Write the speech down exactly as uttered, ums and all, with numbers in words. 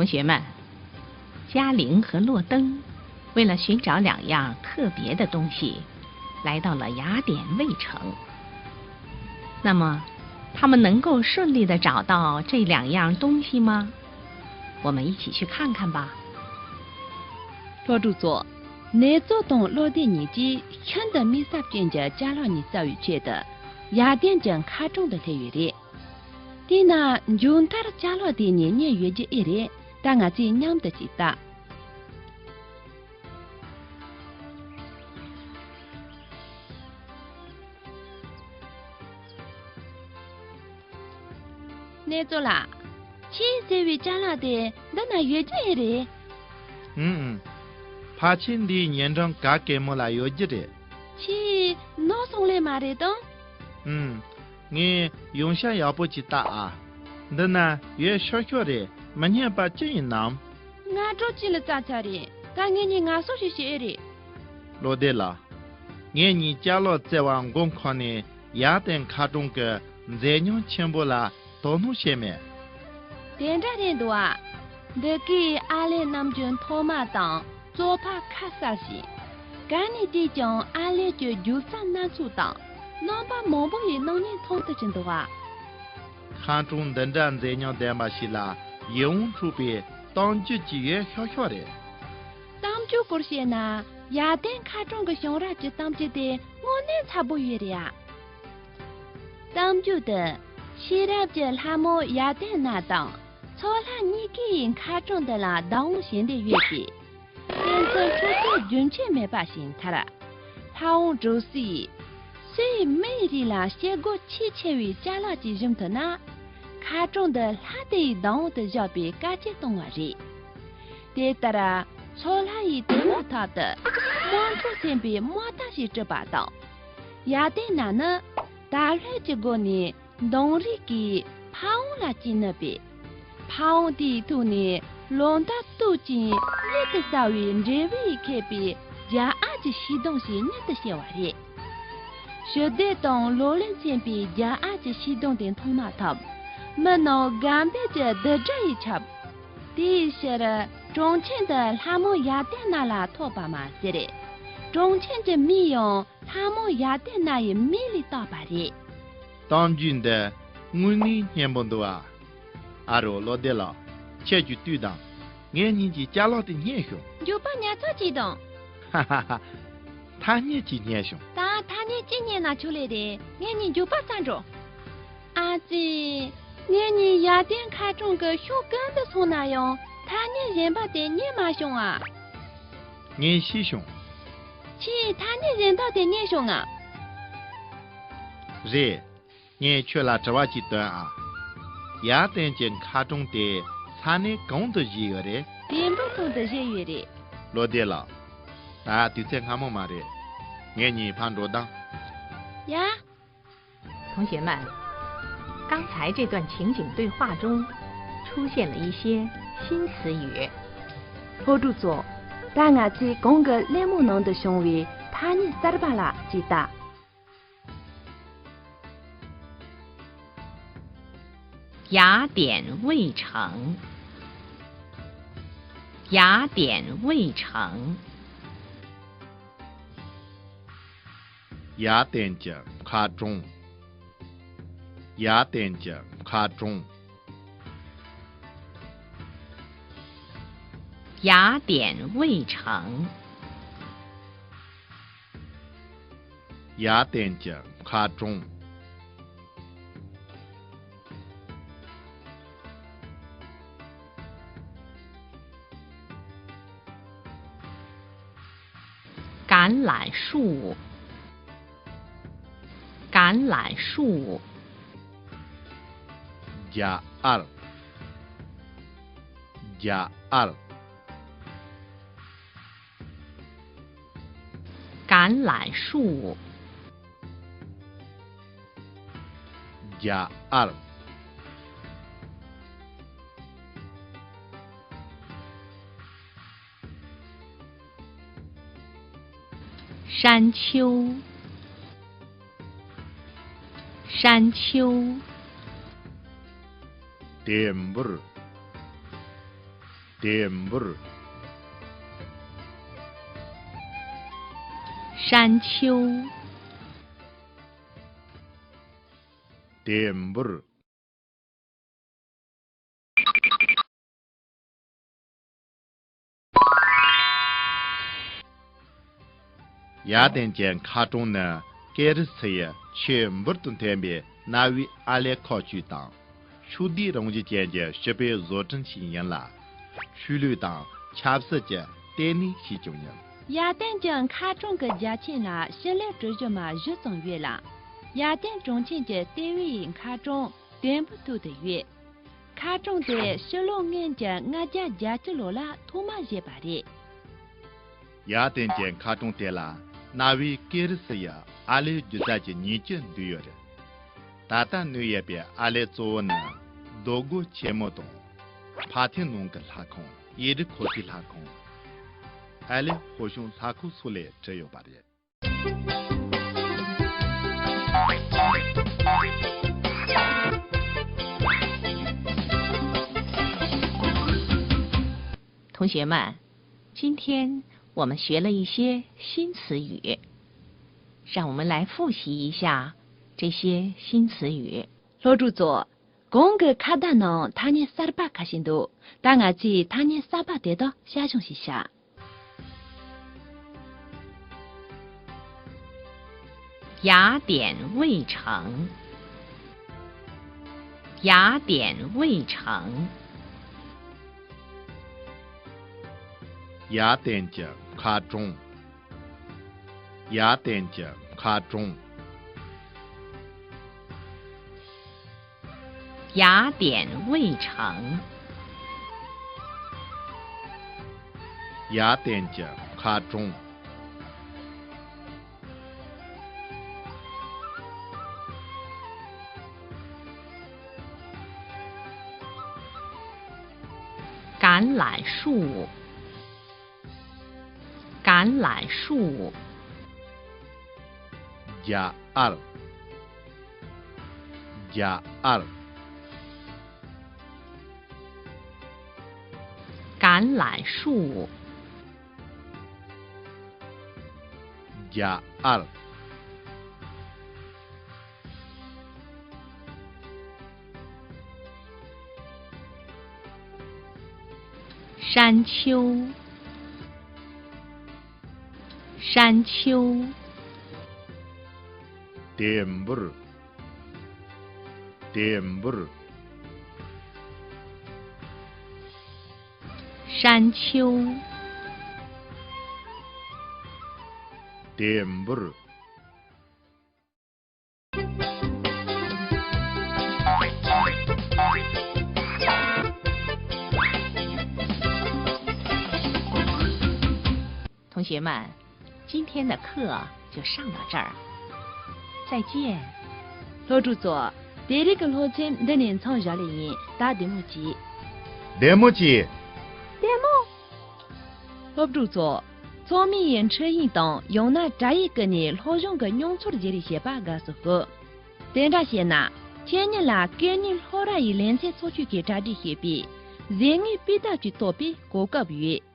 同学们，嘉玲和洛登为了寻找两样特别的东西，来到了雅典卫城。那么，他们能够顺利地找到这两样东西吗？我们一起去看看吧。 སློབ་ཕྲུག་ཚོ། ནེ་ཙོ་དང་བློ་བདེ་གཉིས་ཀྱིས་ཤིན་ཏུ་དམིགས་བསལ་ཅན་གྱི་ཅ་ལག་གཉིས་བཙལ་བའི་ཆེད་དུ་ཡར་ལྡན་གྱི་མཁར་གྲོང་དུ་སླེབས་ཡོད་རེད། དེས་ན་མཇུག་མཐར་ཅ་ལག་དེ་གཉིས་རྙེད་ཡོད་རྒྱུ་ཨེ་རེད། ད་ང་ཚོས་མཉམ་དུ་ཅིག་ལྟ། ནེ་ཙོ་ལགས། ཁྱེད་ཟེར་བའི་ཅ་ལག་དེ་འདི་ན་ཡོད་རྒྱུ་ཨེ་རེད། ཨུམ་ཨུམ། ཕལ་ཆེར་འདིའི་ཉེ་འགྲམ་ག་གེ་མོ་ལ་ཡོད་རྒྱུ་རེད། ཁྱེད་ནོར་སོང་ལེ་མ་རེད་དམ། ཨུམ། ངས་ཡོང་ཤག་ཡག་པོ་ཅིག་བལྟ་ཨ། འདི་ན་ཡོད་ཤོག་ཤོག་རེད། མི་རྙེད་པ་ཅི་ཡིན་ནམ། སྔ་དྲོ་གཅིག་ལ་བཙལ་ཚར་རེད། ད་ངེད་གཉིས་ངལ་གསོ་ཞིག་བྱེད་ཨེ་རེད། བློ་བདེ་ལགས། ངེད་གཉིས་ཅ་ལག་བཙལ་བར་མགོ་འཁོར་ནས་ཡར་ལྡན་མཁར་གྲོང་གི་མཛེས་ཉམས་ཆེན་པོ་ལ་དོ་སྣང་བྱས་མེད། དེ་འདྲ་རེད་འདུག་ཨ། འདི་གའི་ཨ་ལེ་རྣམས་ཀྱི་མཐོ་དམའ་དང་བཙོག་ཕག་ཁ་གསལ་ཞིང་། ག་ནས་བལྟས་ཀྱང་ཨ་ལེ་གྱི་རྒྱུ་རྩལ་སྣ་ཚོགས་དང་རྣམ་པ་མང་པོ་ཡི་སྣང་བརྙན་མཐོང་ཐུབ་ཀྱི་འདུག་ཨ། མཁར་གྲོང་འདི་འདྲ་མཛེས་ཉམས་ལྡན་པ་ཞིག་ལ་ཡིད་དབང་འཕྲོག་པའི་གཏམ་རྒྱུད་ཅིག་ཡོད་ཤོག་ཤོག་རེད། གཏམ་རྒྱུད་སྐོར་བཤད་ན་ཡར་ལྡན་མཁར་གྲོང་གི་བྱུང་རབས་ཀྱི་གཏམ་རྒྱུད་དེ་དངོས་གནས་མཚར་པོ་ཡོད་རེད་ཨ། གཏམ་རྒྱུད་དུ། ཤེས་རབ་ཀྱི་ལྷ་མོ་ཡར་ལྡན་ན་དང་མཚོ་ལྷ་གཉིས་ཀའི་མཁར་གྲོང་འདི་ལ་བདག་དབང་བྱེད་འདོད་ཡོད་པས། དེ་ཚོ་འཕྲོ་བརླག་རྒྱུན་ཆད་མེད་པ་ཞིག་མཐར། ལྷ་དབང་གྲོལ་སའི། སུའི་མིའི་རིགས་ལ་སྐྱེ་སྒོ་ཆེས་ཆེ་བའི་ཅ་ལག་ཅིག་བྱིན་ཐུབ་ན། མཁར་གྲོང་འདི་ལྷ་དེའི་བདག་དབང་དུ་བཞག་པའི་བཀའ་ཆད་གཏོང་བ་རེད། དེ་ལྟར། མཚོ་ལྷ་ཡིས་དེ་མ་ཐག་ཏུ། དམངས་གཙོ་ཟིན་པའི་དམག་རྟ་ཞིག་བསྐྲུན་པ་དང་། ཡར་ལྡན་ན་ནི། དར་ལྷོད་ཀྱི་སྒོ་ནས་འདོམ་རིགས་ཀྱི་ཕ་བོང་ལ་བཅིངས་ནུས་པས། ཕ་བོང་དེའི་ཐོག་ནས་ལོ་འདབ་སྟོད་ཅན་གཉིད་དུ་ཟ་བའི་འབྲས་བུས་ཁེབས་པའི་རྒྱ་ཨ་ཅི་ཤིང་སྡོང་ཞིག་མྱུར་དུ་སྐྱེ་བ་རེད། ཞི་བདེ་དང་ལོ་ལོན་ཅན་པའི་རྒྱ་ཨ་ཅི་ཤིང་སྡོང་དེ་མཐོང་མ་ཐག་མི་རྣམས་དགའ་འབོད་ཀྱི་རྡུལ་སྒྲ་ཡིས་ཁྱབ། དེའི་ཕྱིར་གྲོང་ཁྱེར་འདི་ལྷ་མོ་ཡར་ལྡན་ན་ལ་ཐོགས་པ་མ་ཟད། གྲོང་ཁྱེར་གྱི་མིང་ཡང་ལྷ་མོ་ཡར་ལྡན་ན་ཡི་མིང་ལས་བཏགས་པ་རེད། གཏམ་རྒྱུད་འདི་དངོས་གནས་སྙན་པོ་འདུག་ཨ། ཨ་རོ་བློ་བདེ་ལགས། ཁྱེད་ཀྱིས་ལྟོས་དང་། ངེད་གཉིས་ཀྱིས་ཅ་ལག་དེ་རྙེད་བྱུང་། མགྱོགས་པ་ཉར་ཚགས་གྱིས་དང་། ཧ་ཧ་ཧ། ཐ་སྙད་ཅིག་རྙེད་བྱུང་། ད་ཐ་སྙད་ཅི་རྙེད་ན་ཆོག་ལེ་རེད། ངེད་གཉིས་མགྱོགས་པ་བཙལ་འགྲོ། ཨ་ཙི། ངེད་གཉིས་ཡར་ལྡན་མཁར་གྲོང་གི་ཕྱོགས་གང་དུ་སོང་ན་ཡང་ཐ་སྙད་གཞན་པ་དེ་རྙེད་མ་བྱུང་ཨ། ངས་ཤེས་བྱུང་། ཁྱེད་ཐ་སྙད་གཞན་དག་དེ་རྙེད་བྱུང་ང་། རེད། ངས་ཁྱོད་ལ་དྲི་བ་ཅིག་བཏོན་ཨ། ཡར་ལྡན་གྱི་མཁར་གྲོང་དེ་ས་གནས་གང་དུ་བཞེས་ཡོད་རེད། བེམ་པོ་ཚང་དུ་བཞེས་ཡོད་རེད། བློ་བདེ་ལགས། ད་དུས་ཚོད་སྔ་མོ་མ་རེད། ངེད་གཉིས་ཕར་འགྲོ་དང་། ཡ། 同学们，刚才这段情景对话中出现了一些新词语。 སློབ་ཕྲུག་ཚོ། ད་ང་ཚོས་གོང་གི་གླེང་མོལ་ནང་དུ་བྱུང་བའི་ཐ་སྙད་གསར་པ་ལ་ཅིག་ལྟ། 雅典卫城。 雅典卫城。 ཡར་ལྡན་གྱི་མཁར་གྲོང་། ཡར་ལྡན་གྱི་མཁར་གྲོང་། 雅典卫城。 ཡར་ལྡན་གྱི་མཁར་གྲོང་། 橄榄树。橄榄树。 རྒྱ་ཨར། རྒྱ་ཨར། 橄榄树。 རྒྱ་ཨར། 山丘。 山丘。 ལྡེ་འབུར། དེ་འབུར། 山丘。 དེ་འབུར། ཡར་ལྡན་གྱི་མཁར་གྲོང་ནི་ཀེ་རི་སི་ཡི་ཆེས་འབུར་དུ་ཐོན་པའི་གནའ་བོའི་ཨ་ལེ་ཁ་ཆུ་དང་། ཕྱོགས་བསྡུས་རང་བཞིན་ཅན་གྱི་སྤྱི་པའི་བཟོ་སྐྲུན་ཞིག་ཡིན་ལ། ཆོས་ལུགས་དང་ཆབ་སྲིད་ཀྱི་ལྟེ་གནས་ཤིག་ཀྱང་ཡིན། ཡར་ལྡན་གྱི་མཁར་གྲོང་གི་རྒྱ་ཁྱོན་ལ་ཞི་ལི་གྲུ་བཞི་མ་བཞི་ཙམ་ཡོད་ལ། ཡར་ལྡན་གྲོང་ཁྱེར་གྱི་ལྟེ་བའི་མཁར་གྲོང་དེ་འབུར་ཐོག་ཏུ་ཡོད། མཁར་གྲོང་དེ་ཕྱི་ལོ་སྔོན་གྱི་ལྔ་བརྒྱ་བརྒྱད་ཅུ་ལོ་ལ་ཐོག་མ་བཞད་པ་རེད། ཡར་ལྡན་གྱི་མཁར་གྲོང་དེ་ལ་གནའ་བོའི་ཀེ་རི་སི་ཡི་ཨ་ལེ་སྒྱུ་རྩལ་གྱི་ཉིང་བཅུད་འདུས་ཡོད་རེད། ད་ལྟ་གནས་ཡོད་པའི་ཨ་ལེ་གཙོ་བོ་ནི་རྡོ་སྒོ་ཆེན་མོ་དང་། ཕ་ཐེ་ནོན་གྱི་ལྷ་ཁང་། ཨི་རི་ཁོ་ཐིའི་ལྷ་ཁང་། ཨ་ལེ་ཧོ་ཤུང་ལྷ་ཁང་སོགས་ལས་གྲུབ་ཡོད་པ་རེད། 同学们，今天我们学了一些新词语，让我们来复习一下这些新词语。 སློབ་ཕྲུག་ཚོ། གོང་གི་ཁ་བརྡ་ནང་ཐ་སྙད་གསར་པ་ཁ་ཤས་འདུག་ད་ང་ཚོས་ཐ་སྙད་གསར་པ་དེ་དག་བཤད་སྦྱོང་ཞིག་བྱ། 雅典卫城。雅典卫城。 ཡར་ལྡན་གྱི་མཁར་གྲོང་། ཡར་ལྡན་གྱི་མཁར་གྲོང་། 雅典卫城。ཡར་ལྡན་གྱི་མཁར་གྲོང་། 橄榄树。 橄榄树。 རྒྱ་ཨར། རྒྱ་ཨར། 橄榄树。 རྒྱ་ཨར། 山丘。山丘。 དེ་འབུར། དེ་འབུར། 山丘。 དེ་འབུར། 同学们，今天的课就上到这儿，再见。 སློབ་ཕྲུག་ཚོ། དེ་རིང་གི་སློབ་ཚན་འདི་ནས་མཚམས་བཞག་ལེ་ཡིན། ད་བདེ་མོ་བྱོས། བདེ་མོ་བྱོས། བདེ་མོ། སློབ་ཕྲུག་ཚོ། ཚང་མས་ཡི་འཕྲིན་ཡིག་དང་ཡང་ན་དྲ་ཡིག་བརྒྱུད་ནས་སློབ་སྦྱོང་གི་མྱོང་ཚོར་བརྗེ་རེས་བྱེད་པ་དགའ་བསུ་ཞུ། དེ་འདྲ་བྱས་ན། ཁྱེད་ཉིད་ལ་སྐད་གཉིས་སློབ་གྲྭ་ཡི་ལེ་ཚན་ཚོགས་ཆུང་གིས་གྲ་སྒྲིག་བྱས་པའི་གཟེངས་དངུལ་དཔེ་དེབ་ཅིག་ཐོབ་པའི་གོ་སྐབས་ཡོད།